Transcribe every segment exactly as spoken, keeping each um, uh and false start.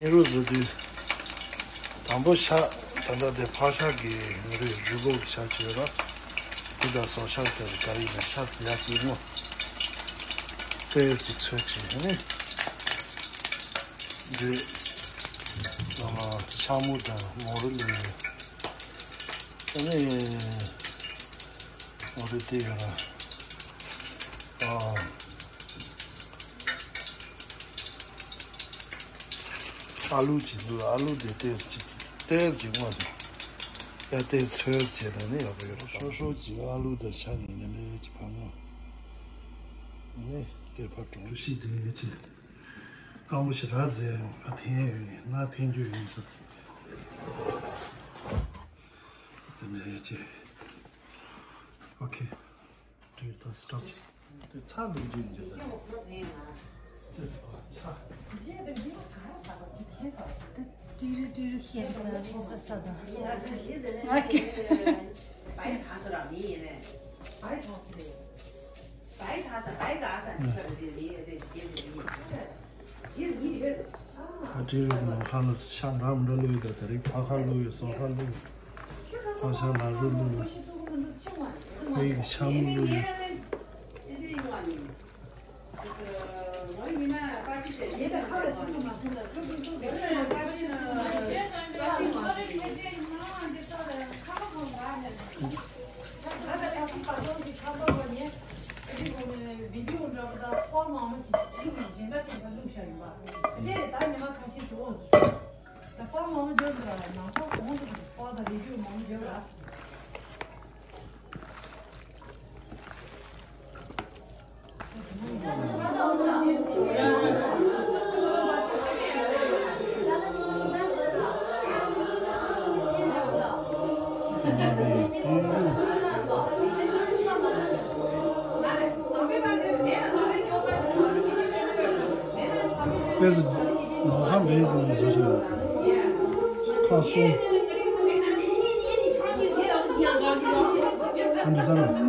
ཨེ་རོ་བཟོ་དུས། དང་པོ་ཤ། ད་ལྟ་དེ་ཕག་ཤ་གི་ངོ་རེ་རུས་ལོག་གི་ཤ་བྱོས་ར། དེ་དང་ཟོག་ཤ་དེར་ག་རེ་ཡིན་ན་ཤ་ཡ་གཅིག་སྔོ། ཏོག་ཙམ་ཚོད་ཅིག་ནི། འདི། ལ་ལ་ཤ་མུ་དང་མོ་རུ་ལུ་ཡོད། ཨ་ནི། མོ་རུ་དེ་ཡོད་ར། ཨ། ཨ་ལུ་ཅིག་འདུག་ཨ་ལུ་དེ་ཏོག་ཙམ་ཅིག་ཏོག་ཙམ་ཅིག་སྔོ་དང་། ཡ་ཏོག་ཙམ་ཚོད་བྱས་དང་ནི་ཡག་པོ་ཡོད་ར། ཧྲོ་ཧྲོ་ཅིག་ཨ་ལུ་དང་ཤ་ནི་ཉིན་རེ་གཅིག་ཕར་སྔོ། ནི་ཏོག་ཙམ་ཕར་གྲོང་ཤི་དེ་ཅིག་སྐམ་པོ་ཞེ་དྲག་མཛེས་ཡོང་ཁ་འཐེན་ཡོད་ནི་ན་འཐེན་རྒྱུ་ཡིན་ཚུལ། དེ་འདྲ་ཡོད་ཅེས། ཨོ་ཁེ། དུས་ད་སི་ཊོབ་ཅེས། དུས་ཚ་ལུག་རྒྱུ་ཡིན་རྒྱུ་ད། དུས་ཚ། ཏི་རུ་ཏི་རུ་ཤེས་ད་ས་ས་ད། ཨོ་ཁེ། ཨ་ཏི་རུ་ནང་ཁ་ལ་ཤ་འདྲ་མི་འདྲ་བླུགས་ཡོད་ད། དེ་རིང་ཕག་ཁ་བླུགས་ཡོད། ཟོག་ཁ་བླུགས་ཡོད། ཕག་ཤ་ལ་རུ་བླུགས་ཡོད། ཁོ་ཡི་ཤ་མུ་བླུགས་ཡོད། ཁ་སོང་། ཨ་འདི་ཚ་ལ།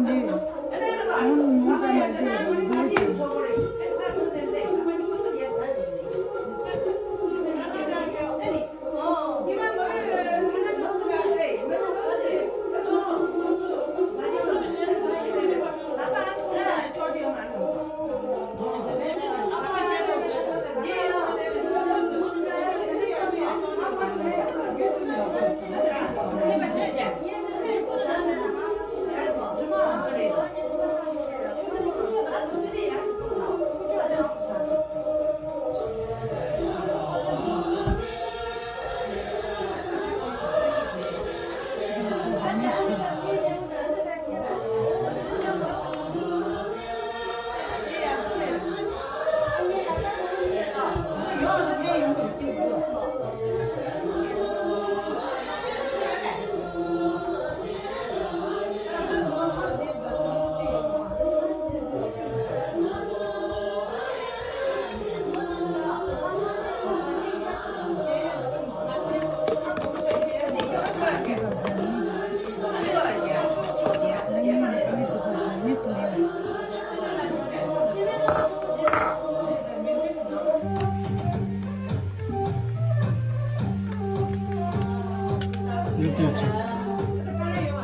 ཡོད་དེ་ཚོ།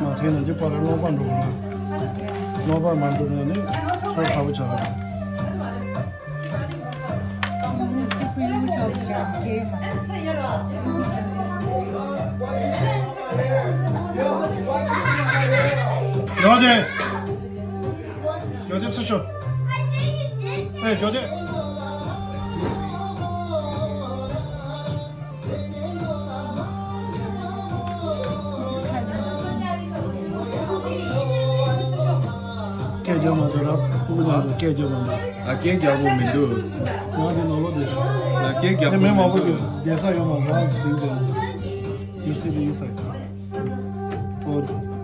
མ་ཐེན་ན་ཅི་པར་ལོག་པ་འགྲོ་གི་ལོག་པ་མ་འགྲོ་ན་ནི་ཚོ་ཁ་བོ་ཆགས་གི། ཡོད་དེ། ཡོད་དེ་ཚུར་ཤོག་ཨེ་ཡོད་དེ། སྐད་རྒྱག་མ་འདུག་ར། སྐུ་ངོ་རྣམ་པ་སྐད་རྒྱག་མ་འདུག་ང་སྐད་རྒྱག་པོ་མི་འདུག་ང་དེ་ནང་ལོགས་བསྡད་ཤག་ང་སྐད་རྒྱག་པོ་མི་འདུག་མི་མང་པོ་འདུག་བསྡད་ས་ཡོད་མ་རེད། ཟིན་འདུག You see the inside. Oh.